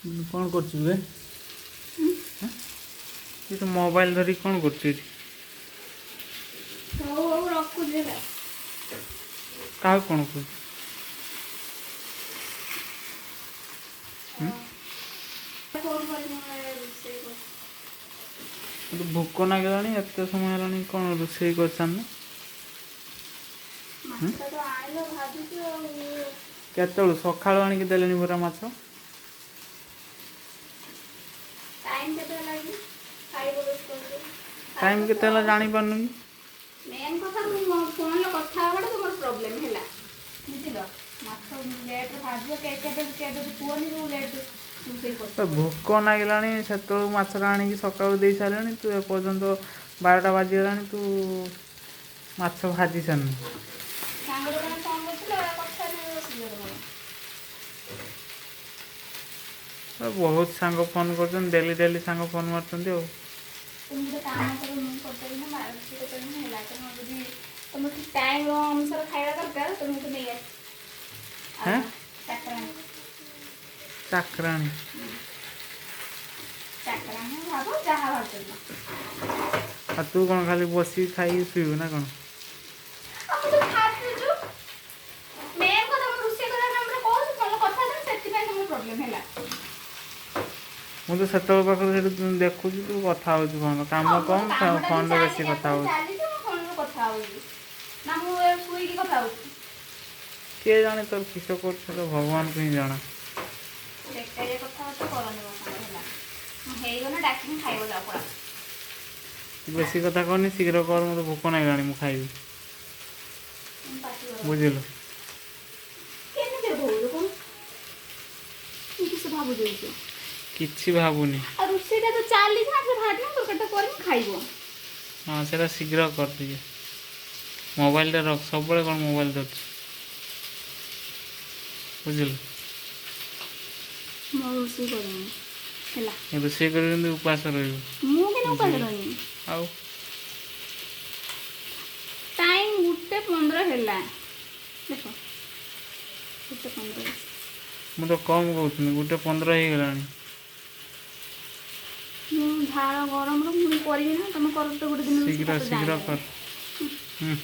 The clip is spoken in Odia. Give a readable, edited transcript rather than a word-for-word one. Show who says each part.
Speaker 1: କ'ଣ କରୁଛୁ ବେ? ତୁ ତ ମୋବାଇଲ ଧରିକି କ'ଣ କରୁଛୁ ଏଠି?
Speaker 2: ହଉ ହଉ, ରଖୁଛି ହେଲା।
Speaker 1: କାହାକୁ କ'ଣ କହୁଛୁ?
Speaker 2: ଫୋନ୍ କରିବି, ମୁଁ ରୋଷେଇ କରୁଛି।
Speaker 1: ମୋତେ ଭୋକ ଲାଗିଲାଣି, ଏତେ ସମୟ ହେଲାଣି, କ'ଣ ରୋଷେଇ କରିସାରିନୁ?
Speaker 2: ମାଛ ତ ଆଣିଲ, ଭାଜୁଛୁ ଆଉ।
Speaker 1: କେତେବେଳୁ? ସକାଳୁ ଆଣିକି ଦେଲେଣି ପରା ମାଛ।
Speaker 2: ଟାଇମ୍ କେତେ ହେଲା କି? ଖାଇବ ବ୍ୟସ୍ତ।
Speaker 1: ଟାଇମ୍ କେତେ ହେଲା ଜାଣିପାରୁନୁ କି?
Speaker 2: ମେନ୍ କଥା, ମୁଁ ଫୋନ୍ରେ କଥା ହେବାଟା ତୁମର ପ୍ରୋବ୍ଲେମ୍ ହେଲା, ବୁଝିଲ? ମାଛ ଲେଟ୍ରେ ଭାଜିବ, କେବେ କେବେ କୁହନି ମୁଁ ଲେଟ୍ ରୋଷେଇ
Speaker 1: ତ
Speaker 2: କରୁଛି।
Speaker 1: ଭୋକ ଲାଗିଲାଣି, ସେତେବେଳୁ ମାଛଟା ଆଣିକି ସକାଳୁ ଦେଇ ସାରିଲେଣି, ତୁ ଏପର୍ଯ୍ୟନ୍ତ 12ଟା ବାଜିଗଲାଣି, ତୁ ମାଛ ଭାଜି ସାରିନୁ।
Speaker 2: ସାଙ୍ଗ ଦୋକାନ ଫୋନ୍ କରିଥିଲେ, କଥା ଅସୁବିଧା ତୁମର?
Speaker 1: ବହୁତ ସାଙ୍ଗ ଫୋନ୍ କରୁଛନ୍ତି, ଡେଲି ଡେଲି ସାଙ୍ଗ ଫୋନ୍ ମାରୁଛନ୍ତି ଆଉ।
Speaker 2: ତୁମେ ଗୋଟେ କାମ କର, ମୁଁ କରିଦେବି ନା, ରୋଷେଇ କରିଦେବି ନା, ହେଲା। ତମେ ଯଦି ତମର ଠିକ୍ ଟାଇମ୍ ଅନୁସାରେ ଖାଇବା ଦରକାର, ତମେ ମୋତେ ନେଇ ଆସ।
Speaker 1: ହେଁ?
Speaker 2: ଚାକରାଣୀ।
Speaker 1: ଚାକରାଣୀ?
Speaker 2: ଚାକରାଣୀ ଭାବ, ଯାହା ଭାବୁଛନ୍ତି।
Speaker 1: ଆଉ ତୁ କ'ଣ ଖାଲି ବସିକି ଖାଇକି ଶୋଇବୁ ନା କ'ଣ?
Speaker 2: ଆଉ ମୁଁ ତ ଖାଉଛୁ। ମେନ୍ କଥା, ମୁଁ ରୋଷେଇ କରିବା ନାମରେ କହୁଛି, ଭଲ କଥା ହେଲେ ସେଥିପାଇଁ ତମର ପ୍ରୋବ୍ଲେମ୍ ହେଲା।
Speaker 1: ମୁଁ ତ ସେତେବେଳେ ପାଖରୁ ସେଠି ଦେଖୁଛି, ତୁ କଥା ହଉଛୁ ଫୋନ୍। କାମ କମ୍, ଫୋନ୍ରେ ବେଶୀ କଥା ହଉଛୁ।
Speaker 2: ଚାଲିଛି, ମୁଁ ଫୋନ୍ରେ କଥା ହଉଛି ନା ମୁଁ ଶୋଇକି କଥା ହଉଛି?
Speaker 1: କିଏ ଜାଣେ ତୋର କିସ କରୁଛୁ, ତ ଭଗବାନଙ୍କୁ ହିଁ ଜଣା।
Speaker 2: ବେକାରିଆ କଥାବାର୍ତ୍ତା କରନି ମୋ ସାଙ୍ଗରେ, ହେଲା? ମୁଁ ହେଇଗଲେ ଡାକିନି, ଖାଇବ, ଯାଅ ପଳା।
Speaker 1: ତୁ ବେଶୀ କଥା କହନି, ଶୀଘ୍ର କର, ମୋତେ ଭୋକ ଲାଗିଲାଣି, ମୁଁ ଖାଇବି।
Speaker 2: ମୁଁ ପାଟି କର।
Speaker 1: ବୁଝିଲୁ?
Speaker 2: କେମିତି କହୁଛୁ କଣ? ମୁଁ କିସ ଭାବୁଛୁ?
Speaker 1: କିଛି ଭାବୁନି।
Speaker 2: ଆଉ ରୋଷେଇଟା ତ ଚାଲିଛି ନା, ସେ ଭାଜିବ, ତରକାରୀଟା କରିବି, ଖାଇବ।
Speaker 1: ହଁ, ସେଟା ଶୀଘ୍ର କର ଟିକେ। ମୋବାଇଲଟା ରଖ, ସବୁବେଳେ କ'ଣ ମୋବାଇଲ ଧରୁଛୁ? ବୁଝିଲୁ?
Speaker 2: ମୁଁ ରୋଷେଇ କରିନି, ହେଲା?
Speaker 1: ରୋଷେଇ କରିବୁ, ଉପାସ ରହିବୁ।
Speaker 2: ମୁଁ କେମିତି ଉପାସ ରହିବି?
Speaker 1: ଆଉ।
Speaker 2: ଟାଇମ୍ 1:15 ହେଲା, ଦେଖ, 1:15।
Speaker 1: ମୁଁ ତ କମ୍ କହୁଥିଲି, 1:15 ହେଇଗଲାଣି।
Speaker 2: ମୁଁ ଝାଳ ଗରମରୁ ମୁଁ କରିବି ନା, ତମେ କର ତ ଗୋଟେ ଦିନ ରୋଷେଇ।
Speaker 1: ଶୀଘ୍ର
Speaker 2: ତାପରେ
Speaker 1: ଶୀଘ୍ର
Speaker 2: ଜାଣିବ।
Speaker 1: କର। ହୁଁ।